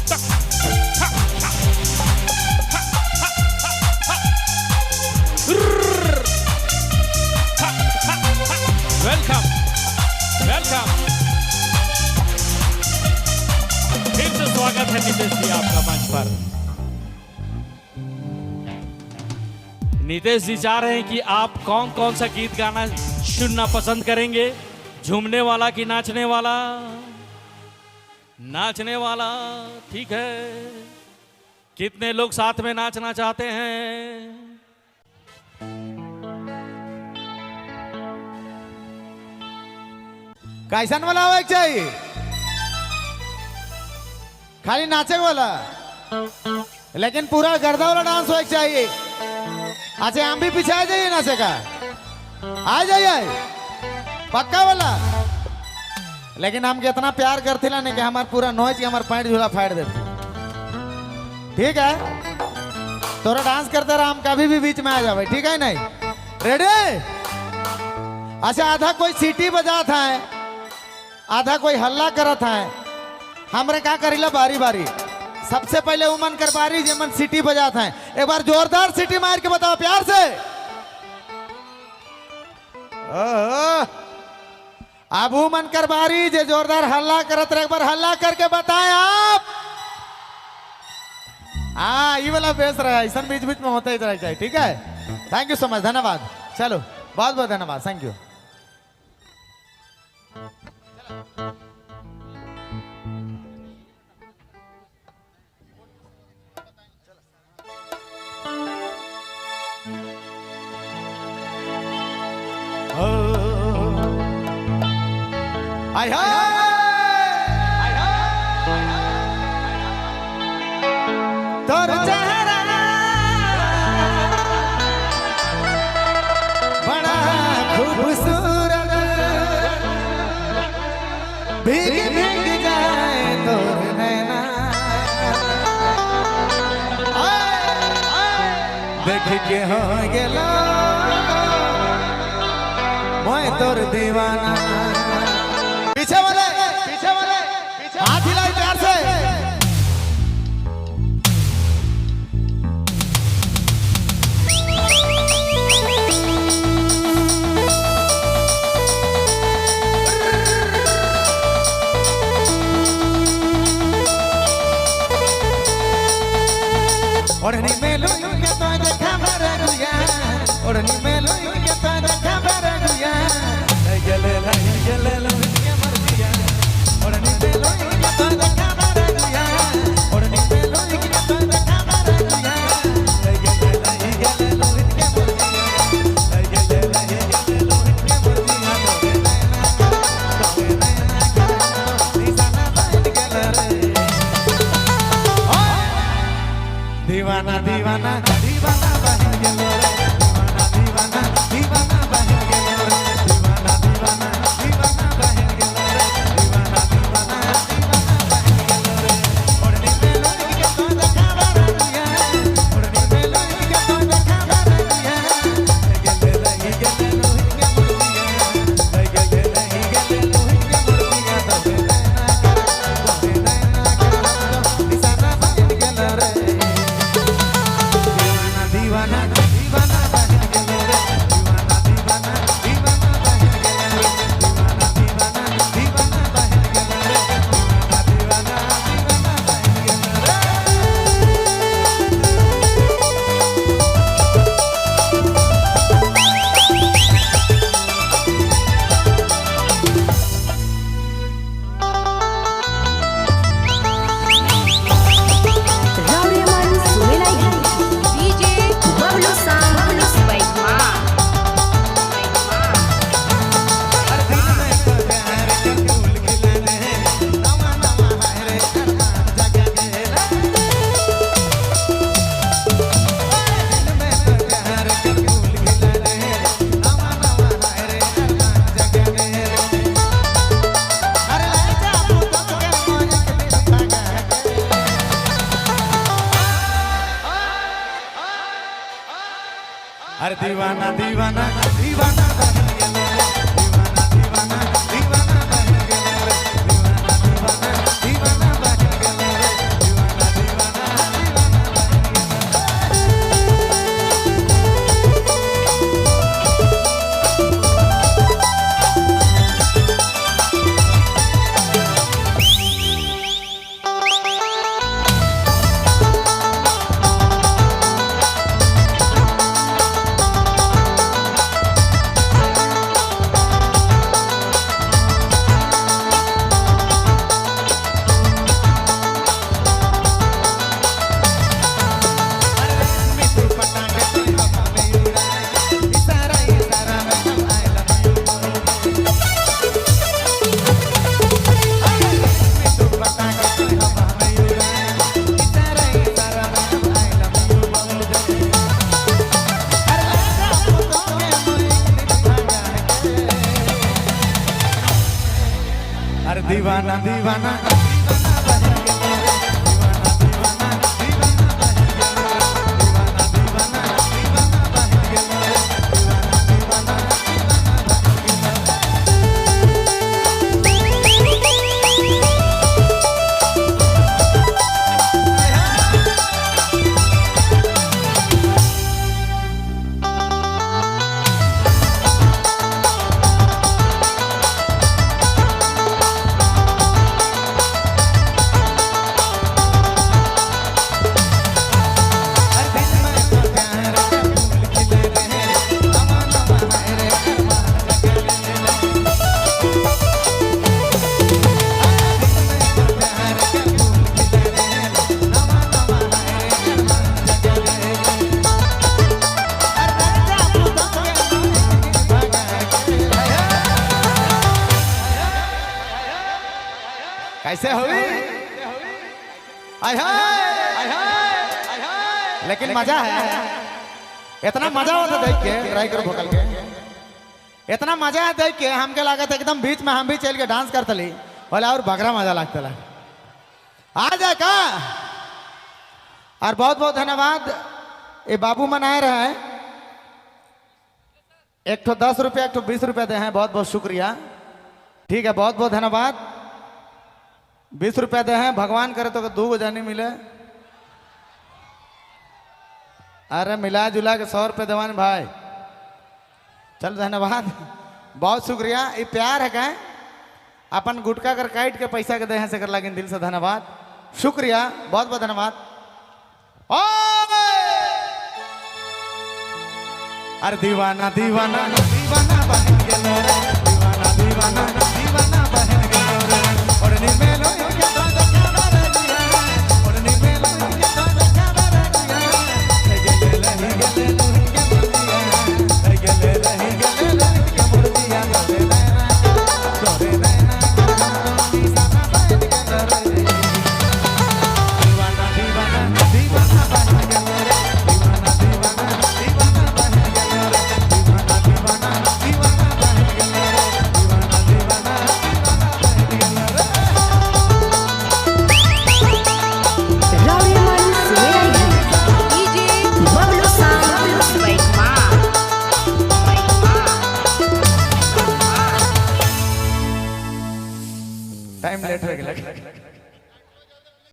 तक हा हा हा हा हा हा हा हा हा। Welcome, welcome. फिर से स्वागत है नितेश जी आपका मंच पर। नितेश जी चाह रहे हैं कि आप कौन कौन सा गीत गाना सुनना पसंद करेंगे, झूमने वाला कि नाचने वाला? नाचने वाला, ठीक है। कितने लोग साथ में नाचना चाहते हैं? कैसन वाला होवे के चाहिए? खाली नाचे वाला, लेकिन पूरा गर्दा वाला डांस होवे के चाहिए। अच्छा, हम भी पीछे आ जाइए नाचे का, आ जाइए पक्का वाला। लेकिन हम कितना प्यार करते ना कि हमारे पूरा नोच के हमारे पैंट झूला फाड़ देते। ठीक है, तोरा डांस करते रहा, हम कभी भी बीच में आ जाए, ठीक है? नहीं रेडी? अच्छा, आधा कोई सीटी बजात है, आधा कोई हल्ला करत है। हमरे का करीला बारी बारी, सबसे पहले उमन कर बारी जेमन सीटी बजात है। एक बार जोरदार सीटी मार के बताओ प्यार से। ओह, अब उमन कर बारी जे जोरदार हल्ला करत रहे, एक बार हल्ला करके बताएं आप। हाँ, ये वाला बेस रहा है, ऐसा बीच बीच में होता ही रहा चाहिए। ठीक है, thank you so much, धन्यवाद। चलो, बहुत बहुत धन्यवाद, thank you. हाय हाय, तोर चेहरा बड़ा खूबसूरत, भीग भीग जाए तोर नैना, देख के हो गेलो मैं तोर दीवाना। पीछे वाले, पीछे वाले, हाथ हिलाई प्यार से। ओढ़नी में लुई के तो देखा भर गुया, ओढ़नी में लुई के तो देखा भर गुया, लई गेले लई गेले लुई के मर गया। ओढ़नी में लुई के तो देखा भर गुया, ओढ़नी में लुई के तो देखा भर गुया, लई गेले लई गेले लुई के मर गया, लई गेले लई गेले लुई के मर गया। तोरे नैना का, तोरे नैना का निशाना बन गेल रे। दीवाना दीवाना दीवाना बन गेलो रे, दीवाना दीवाना दीवाना बन गेलो रे, दीवाना दीवाना दीवाना बन गेलो रे, दीवाना दीवाना दीवाना बन गेलो रे। ओढ़नी में लुई के तो देखा बरनिया, ओढ़नी में लुई के तो देखा बरनिया, लई गेले लई गेले लुई के मुर्गिया, लई गेले लई गेले लुई के मुर्गिया। तोरे नैना का, तोरे नैना का निशाना बन गेलो रे। दीवाना दीवाना बन गेलो रे, दीवाना दीवाना दीवाना बन गेलो रे, दीवाना दीवाना दीवाना बन गेलो रे, दीवाना दीवाना दीवाना बन गेलो रे। राउरेमन सुनेलाई डीजे बबलू सांग बैठमा। हर दिन में तो प्यार के फूल खिले रे, नवा नवा है रे अरमान जगा गेला। हर दिन में तो प्यार के फूल खिले रे, नवा नवा है रे अरमान जगा गेला। अरे ले जा पुतो के मोर एक दिन भगा के। अरे दीवाना दीवाना दीवाना बन गेलो रे, दीवाना दीवाना दीवाना बन गेलो रे, दीवाना दीवाना दीवाना बन गेलो रे, दीवाना दीवाना बन गेलो रे। दीवाना दीवाना दीवाना बन गेलो रे। दीवाना दीवाना दीवाना बन गेलो रे। हर दिल में तो प्यार का फूल खिले रहे, अमन अमन रे अरमान जगले रे। हर दिल में तो प्यार का फूल खिले रहे, अमन अमन रे अरमान जगले रे। हर राजा पुतंग के भगा के। कैसे हुई? आय हाय आय हाय, लेकिन मजा है, इतना मजा होता देख के। ट्राई करो भोकल के, इतना मजा है देख के हमके लागत एकदम बीच में हम भी चल के डांस करते ली बोले और बगरा मजा लगता ला। आ जाए का। और बहुत बहुत धन्यवाद, ये बाबू मनाए रहे हैं, एक ठो 10 रुपया, एक ठो 20 रुपया दे हैं, बहुत बहुत शुक्रिया। ठीक है, बहुत बहुत धन्यवाद। 20 रुपया दे हैं, भगवान करे तो 2 गो जानी मिले। अरे मिला जुला के 100 रुपये देवान भाई। चल धन्यवाद, बहुत शुक्रिया। ये प्यार है क्या, अपन गुटखा कर काट के पैसा के दे हैं से कर लागिन दिल से धन्यवाद, शुक्रिया, बहुत बहुत धन्यवाद। ओए! अरे दीवाना दीवाना दीवाना बन गेलो रे, दीवाना दीवाना दीवाना।